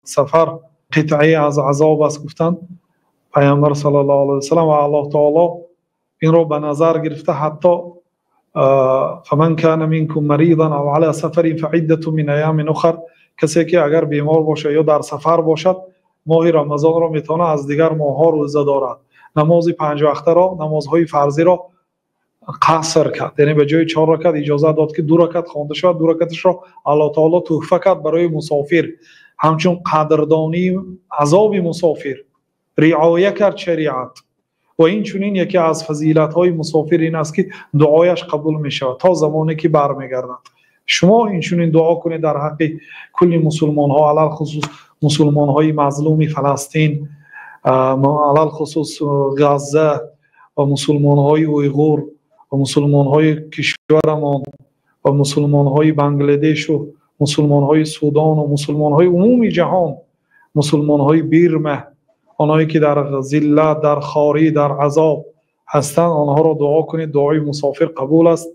Сафар қитъае аз азоб аст, гуфтанд Паёмбар саллаллоҳу алайҳи васаллам, ва Аллоҳи таъоло инро ба назар гирифта, ҳатто فمن كان منكم مريضا أو على سفر فعدة من أيام أخر, касе ки агар бемор бошад ё дар сафар бошад, моҳи Рамазонро метавонад аз дигар моҳҳо рӯза дорад. Намози панҷвақтаро, намозҳои фарзиро қаср кард, яъне ба ҷои чор ракат иҷоза дод, ки ду ракат хонда шавад. Ду ракаташро Аллоҳи таъоло туҳфа кард барои мусофир, ҳамчун қадрдонии азоби мусофир риоя кард шариат. Ва инчунин яке аз фазилатҳои мусофир ин аст, ки дуояш қабул мешавад то замоне ки бармегардад. Шумо инчунин дуо кунед дар ҳаққи кулли мусулмонҳо, алалхусус мусулмонҳои мазлуми Фаластин, алалхусус Ғазза ва мусулмонҳои уйғур ва мусулмонҳои кишварамон ва мусулмонҳои Бангладеш ва мусулмонҳои Судон ва мусулмонҳои умуми ҷаҳон, мусулмонҳои Бирма, онҳое ки дар зиллат, дар хорӣ, дар азоб ҳастанд, онҳоро дуо кунед. Дуои мусофир қабул аст.